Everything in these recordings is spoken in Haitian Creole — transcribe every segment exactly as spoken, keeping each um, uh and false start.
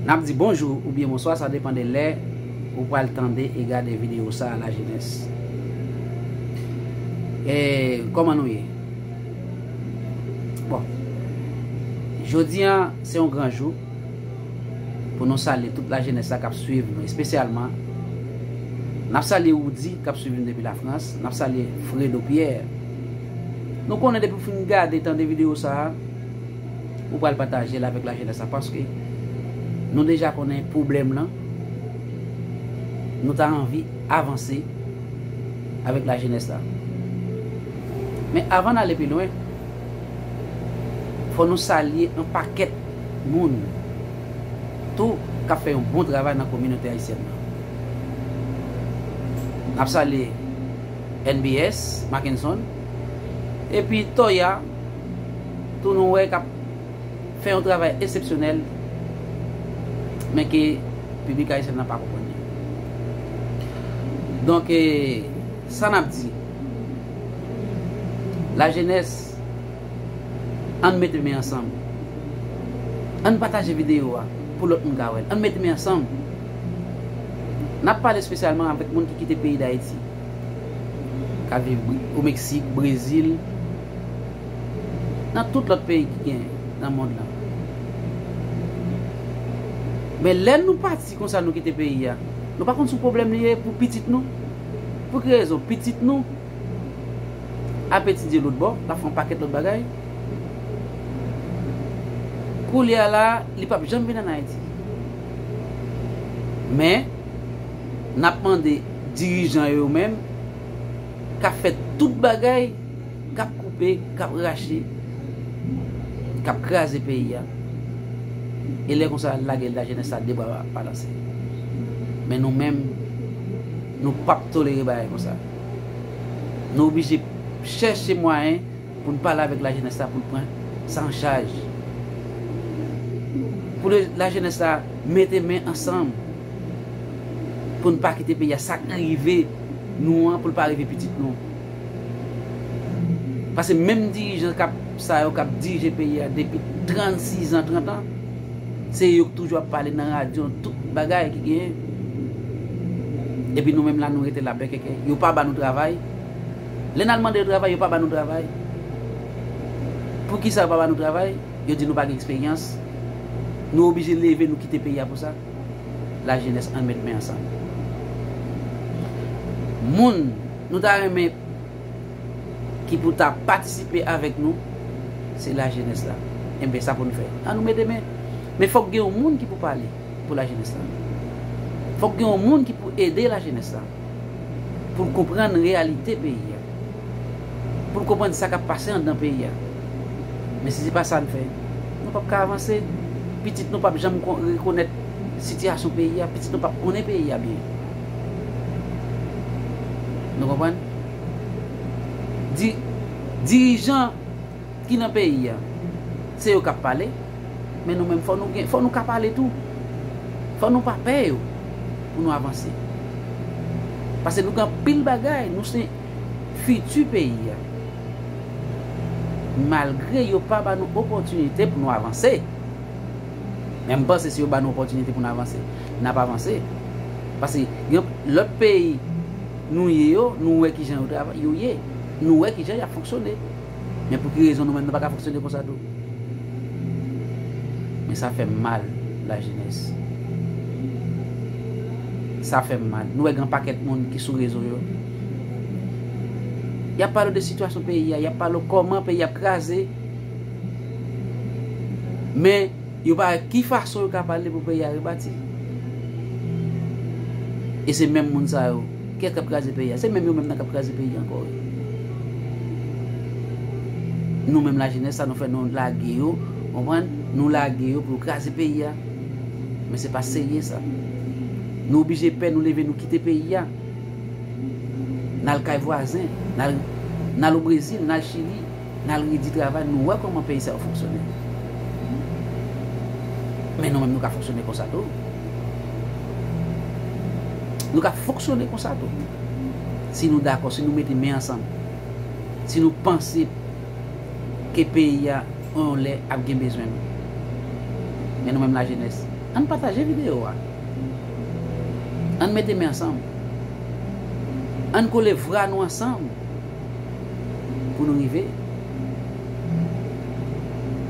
N ap di bonjou oubyen bonswa, sa depann de lè ou pral tande e gade videyo sa a, lajenès. E kòman nou ye? Bon, jodi a se yon gran jou pou nou salye tout lajenès la k ap swiv nou, espesyalman n ap salye Woody k ap swiv nou depi Lafrans, n ap salye Fredo Pierre. Nou konnen depi w fin gade, tande videyo sa a, ou pral pataje l avèk lajenès la, paske nou deja konnen pwoblèm lan, nou ta anvi avanse avèk lajenès la. Men avan n ale pi lwen, fò nou salye yon pakèt moun tou k ap fè yon bon travay nan kominote ayisyèn nan. N ap salye N B S, Mackenson, epi Toya, tou nou wè k ap fè yon travay eksepsyonèl, men ke piblik ayisyen nan pa konprann li. Donk, e, sa n ap di, lajenès, ann mete men ansanm. Ann pataje videyo a pou lòt moun ka wè l. Ann mete men ansanm. N ap pale espesyalman avèk moun ki kite peyi Dayiti, k ap viv Bri-, o Meksik, Brezil, nan tout lòt peyi ki gen nan mond lan. Men lè nou pati konsa, nou kite peyi a, nou pa konn si pwoblèm li ye pou pitit nou. Pou ki rezon? Pitit nou ap etidye lòt bò, l ap fè yon pakèt lòt bagay. Koulye a la, li p ap janm vin ann Ayiti. Men, n ap mande dirijan yo menm, k ap fè tout bagay, k ap koupe, k ap rache, k ap kraze peyi a. E lè konsa, lage lajenès la de bra balanse. Men nou menm, nou p ap tolere bagay konsa. Nou oblije chèche mwayen pou n pale avèk lajenès la pou l pran sa an chaj. Pou le-, lajenès la mete men ansanm pou n pa kite peyi a, sa k rive nou an, pou l pa rive pitit nou. Paske menm dirijan k ap, sa yo k ap dirije peyi a depi trannsis an, trant an, se yo k toujou ap pale nan radyo tout bagay ki genyen. Epi nou menm la, nou rete la bèkèkè. Yo pa ba nou travay. Lè n al mande yo travay, yo pa ba nou travay. Poukisa yo pa ba nou travay? Yo di nou pa gen eksperyans. Nou oblije leve, nou kite peyi a pou sa. Lajenès, ann met men ansanm. Moun nou ta renmen ki pou ta patisipe avèk nou, se lajenès la. Enben, sa pou n fè. Ann nou mete men. Men fòk gen yon moun ki pou pale pou lajenès la. Fòk gen yon moun ki pou ede lajenès la, pou l konprann reyalite peyi a, pou l konprann sa k ap pase anndan peyi a. Men si se pa sa n fè, nou p ap ka avanse. Pitit nou p ap janm kon-, rekonèt sitiyasyon peyi a, pitit nou p ap konnen peyi a byen. Nou konprann? Di-, dirijan ki nan peyi a, se yo k ap pale, men nou menm, fò nou gen, fò nou ka pale tou. Fò nou pa pè yo pou nou avanse. Paske nou gen anpil bagay, nou se fiti peyi a. Malgre yo pa ba nou opòtinite pou nou avanse. Men m panse si yo ba nou opòtinite pou n avanse, n ap avanse. Paske gen lòt peyi nou ye yo, nou wè kijan yo travay, yo ye. Nou wè kijan y ap fonksyone. Men pou ki rezon nou menm nou pa ka fonksyone konsa tou? Men sa fè m mal, lajenès. Sa fè m mal. Nou wè gen pakèt moun ki sou rezo yo. Y ap pale de sitiyasyon peyi a, y ap pale kòman peyi a ap kraze. Men yo pa wè ki fason yo ka pale pou peyi a rebati. E se menm moun sa yo ki ap kraze peyi a. Se menm yo menm nan k ap kraze peyi a ankò wi. Nou menm lajenès, sa nou fè, nou lage yo, konprann? Nou lage yo pou yo kraze peyi a. Men se pa serye sa. Nou oblije pè, nou leve, nou kite peyi a. N al kay vwazen, n al, n al o Brezil, n al Chili, n al redi travay, nou wè kòman peyi sa yo fonksyone. Men nou menm nou ka fonksyone konsa tou. Nou ka fonksyone konsa tou. Si nou dakò, si nou mete men ansanm, si nou panse ke peyi a yon lè ap gen bezwen nou. Men nou menm lajenès, Ann pataje videyo a. Ann mete men ansanm. Ann kole vwa nou ansanm pou nou rive.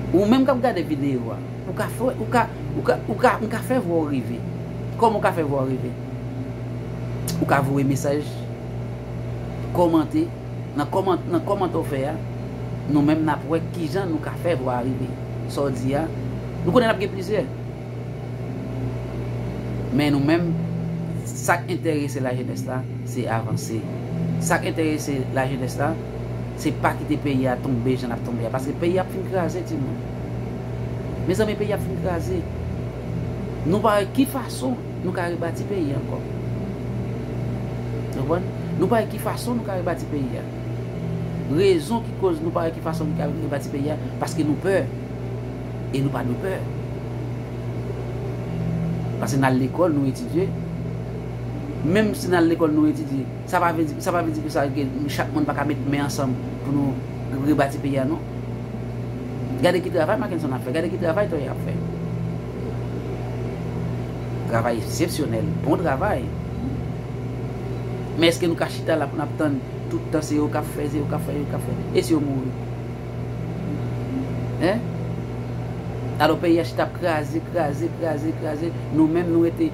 Ou menm k ap gade videyo a, ou ka fè, ou ka, ou ka, ou ka, ou ka fè vwa w rive. Kòman ou ka fè vwa w rive? Ou ka voye mesaj, kòmante, nan kòman-, nan kòmantè w fè a, nou menm n ap wè kijan nou ka fè vwa a rive. Sa w di a, nou konnen n ap gen plizyè. Men nou menm, sa k enterese lajenès la, se avanse. Sa k enterese lajenès la, se pa kite peyi a tonbe jan l ap tonbe a. Paske peyi a ap fin kraze, timoun. Mezanmi, peyi a ap fin kraze. Nou pa wè ki fason nou ka rebati peyi a ankò. Ou konprann? Nou pa wè ki fason nou ka rebati peyi a. Rezon ki koz nou pa wè ki fason nou ka rebati peyi a, paske nou pè. E nou pa dwe pè. Paske n al lekòl, nou etidye. Menm si n al lekòl, nou etidye, sa pa vle di, sa pa vle di ke sa, ke chak moun pa ka met men ansanm pou nou rebati peyi a, non. Gade ki travay Mackenson ap fè, gade ki travay Toya ap fè. Travay eksepsyonèl, bon travay. Men èske nou ka chita la pou n ap tann tout tan se yo k ap fè, se yo k ap fè, yo k ap fè? E si yo mouri? Hein? Alò peyi a chita ap kraze, kraze, kraze, kraze. Nou menm nou rete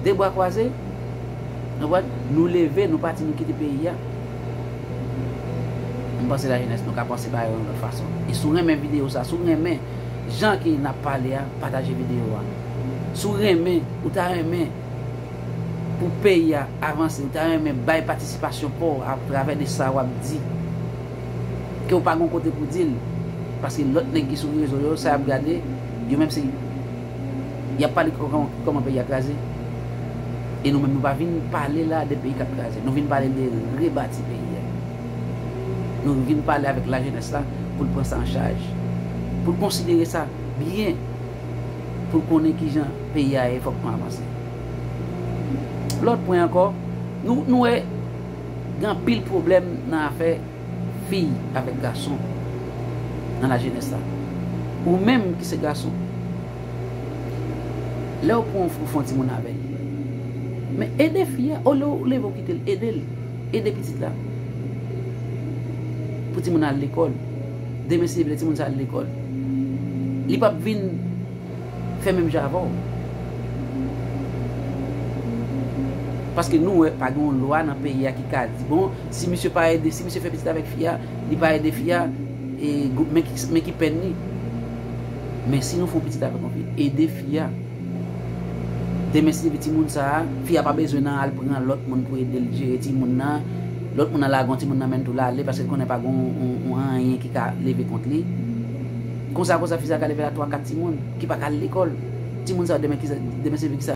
de bra kwaze. Nou konprann? Nou leve, nou pati, nou kite peyi a. M panse lajenès nou ka panse bagay yo yon lòt fason. E si w renmen videyo sa, si w renmen jan ke n ap pale a, pataje videyo a. Si w renmen, ou ta renmen pou peyi a avanse, ou ta renmen bay patisipasyon pa w atravè de sa w ap di, ke w pa gon kote pou di l, paske lòt nèg ki sou rezo yo, sa y ap gade, yo menm se, y ap pale kòman, kòman peyi a kraze. E nou menm, nou pa vin pale la de peyi k ap kraze. Nou vin pale de rebati peyi a. Nou vin pale avèk lajenès la pou l pran sa an chaj, pou l konsidere sa byen, pou l konnen kijan peyi a ye, fòk nou avanse. Lòt pwen ankò, nou, nou wè gen anpil pwoblèm nan afè fi avèk gason nan lajenès la. Ou menm ki se gason, lè w pran yon fi, w fè yon timoun avè l, men ede fi a, olye w leve w kite l, ede l, ede pitit la. Pou timoun al lekòl. Demen si Dye vle, timoun sa al lekòl. Li p ap vin fè menm jan avè w. Paske nou wè pa gen yon lwa nan peyi a ki ka di, bon, si misye pa ede, si misye fè pitit avèk fi a, li pa ede fi a, e, men ki, men ki pèn li. Men si nou fè yon pitit avèk yon fi, ede fi a. Demen si Dye vle, timoun sa a, fi a pa bezwen nan al pran lòt moun pou ede l jere timoun nan. Lòt moun nan lage yon timoun nan, men tou l ale, paske l konnen pa gen yon, yon, yon anyen ki ka leve kont li. Konsa, konsa, fi sa a ka leve la twa, kat timoun ki pa ka al lekòl. Timoun sa yo demen, kisa, demen si Dye vle, kisa,